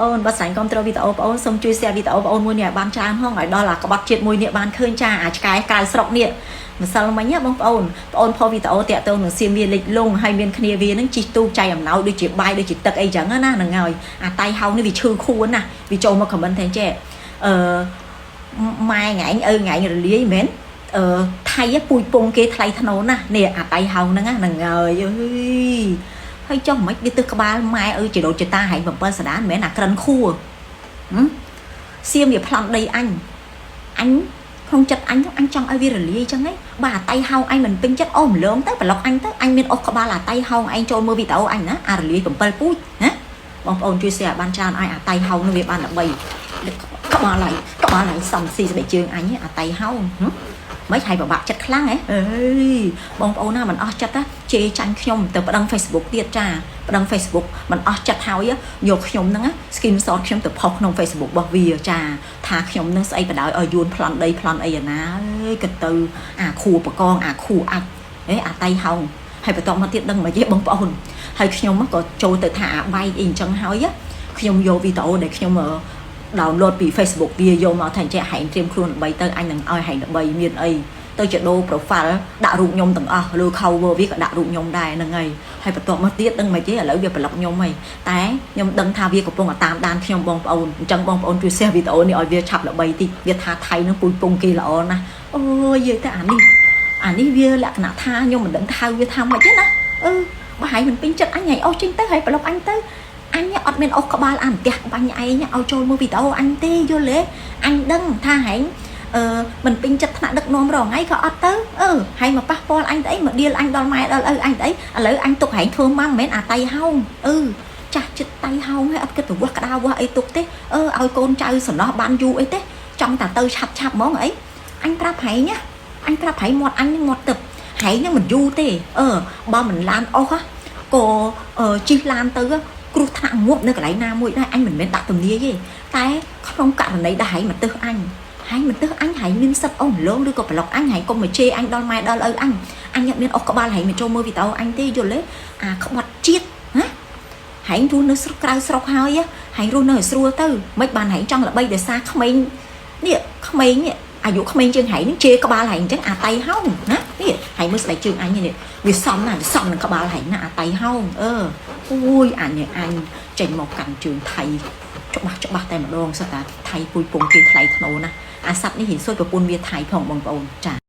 អូនបើស្រាញ់គ្រប់ត្រូលវីដេអូបងអូនសូមជួយ share វីដេអូបងអូនមួយនេះឲ្យបានច្រើនហងឲ្យដល់អាក្បត់ជាតិមួយនេះបានឃើញចាអាឆ្កែក្រៅស្រុកនេះម្សិលមិញណាបងប្អូនបងអូនផុសវីដេអូតាក់ទងនឹងសៀមវាលិចលង់ហើយមានគ្នាវានឹងជីកទូកចៃអំណោយដូចជាបាយដូចជាទឹកអីចឹងណាហ្នឹងហើយអាតៃហោងនេះវាឈឺខួនណាវាចូលមក comment ថាចេះអឺម៉ែថ្ងៃឪថ្ងៃរលាយមែនអឺថៃពូជពងគេថ្លៃធ្នូណានេះអាតៃហោងហ្នឹងហ្នឹងហើយអើយ ហើយចុះមិនវាទិសក្បាលម៉ែអើយជីដូនជីតាហែង7សដានមិនមែនអាក្រិនខួរសៀមវាប្លន់ដីអញអញក្នុងចិត្តអញអញចង់ឲ្យវារលាយចឹងហីបាទអាតៃហោងអញមិនពេញចិត្តអូម្លងទៅប្លុកអញទៅអញមានអុសក្បាលអាតៃហោងឯងចូលមើលវីដេអូអញណាអារលាយ7ពូជណាបងប្អូនជួយ share បានច្រើនឲ្យអាតៃហោងនោះវាបានល្បីក្បាលហើយក្បាលហើយសំស៊ីស្បែកជើងអញអាតៃហោងមិនហើយពិបាកចិត្តខ្លាំងហ៎អើយបងប្អូនណាមិនអស់ចិត្តណាជេរចាញ់ខ្ញុំទៅប្តឹង Facebook ទៀតចាប្តឹង Facebook មិនអស់ចិត្តហើយយកខ្ញុំហ្នឹង screenshot ខ្ញុំទៅផុសក្នុង Facebook របស់វាចាថាខ្ញុំនឹងស្អីបដ ாய் ឲ្យយួនប្លន់ដីប្លន់អីអាណាអើយក៏ទៅអាខួបកងអាខួអាចហេអាតៃហោងហើយបន្តមកទៀតដឹងមកយេបងប្អូនហើយខ្ញុំក៏ចូលទៅថាអាបែកអីអញ្ចឹងហើយខ្ញុំយកវីដេអូដែលខ្ញុំ download ពី Facebook វាយកមកថាចេះហែងត្រៀមខ្លួនល្បីទៅអញនឹងឲ្យហែងល្បីមានអីទៅជាដូរ profile ដាក់រូបខ្ញុំទាំងអស់លើ cover វាក៏ដាក់រូបខ្ញុំដែរហ្នឹងហើយហើយបន្ទាប់មកទៀតដឹងមិនទេឥឡូវវាប្លុកខ្ញុំហើយតែខ្ញុំដឹងថាវាកំពុងតែតាមដានខ្ញុំបងប្អូនអញ្ចឹងបងប្អូនជួយ share វីដេអូនេះឲ្យវាឆាប់ល្បីតិចវាថាថៃនឹងពូជពងគេល្អណាស់អូយនិយាយទៅអានេះអានេះវាលក្ខណៈថាខ្ញុំមិនដឹងថាវាថាម៉េចទេណាអឺបើហែងមិនពេញចិត្តអញហែងអូសចេញទៅហើយប្លុកអញទៅអញអត់មានអុសក្បាលអានផ្ទះបាញ់ឯងឲ្យចូលមើលវីដេអូអញទេយល់ទេអញដឹងថាហែងអឺមិនពេញចិត្តថ្នាក់ដឹកនាំរងថ្ងៃក៏អត់ទៅអឺហើយមកប៉ះពាល់អញទៅអីមកដៀលអញដល់ម៉ែដល់ឪអញទៅអីឥឡូវអញទុកហែងធ្វើម៉ាំមិនមែនអាតៃហោងអឺចាស់ចិត្តតៃហោងហើយអត់គិតទៅវាស់ក្តៅវាស់អីទុកទេអឺឲ្យកូនចៅសំណោះបានយូរអីទេចង់តែទៅឆាប់ឆាប់ហ្មងអីអញប្រាប់ហែងណាអញប្រាប់ហែងមាត់អញនឹងមាត់ទឹកហែងនឹងមិនយូរទេអឺបើមិនឡានអស់ក៏ជិះឡានទៅគ្រោះថ្នាក់ងាប់នៅកន្លែងណាមួយដែរអញមិនមែនដាក់ទំនាយទេតែក្នុងករណីដែលហែងមកទើសអញហែងមិនទើសអញហែងមានសិទ្ធអូម្លងឬក៏ប្លុកអញហែងកុំមកជេរអញដល់ម៉ែដល់ឪអញអញអត់មានអុសក្បាលហែងមកចូលមើលវីដេអូអញទេយល់ទេអាក្បត់ជាតិណាហែងរស់នៅស្រុកក្រៅស្រុកហើយហែងរស់នៅឲ្យស្រួលទៅមិនបានហែងចង់ល្បីដោយសារក្មេងនេះក្មេងនេះអាយុក្មេងជាងហែងនឹងជេរក្បាលហែងអញ្ចឹងអាតៃហោងណានេះហែងមើលស្បែកជើងអញនេះវាសមណាវាសមនឹងក្បាលហែងណាអាតៃហោងអឺអូយអញអញចេញមកកាន់ជើងថៃច្បាស់ច្បាស់តែម្ដងសិតតាថៃពុយពងគេថ្លៃធ្នូណាអាសัตว์នេះរៀនសូត្រប្រពន្ធវាថៃផងបងប្អូនចា។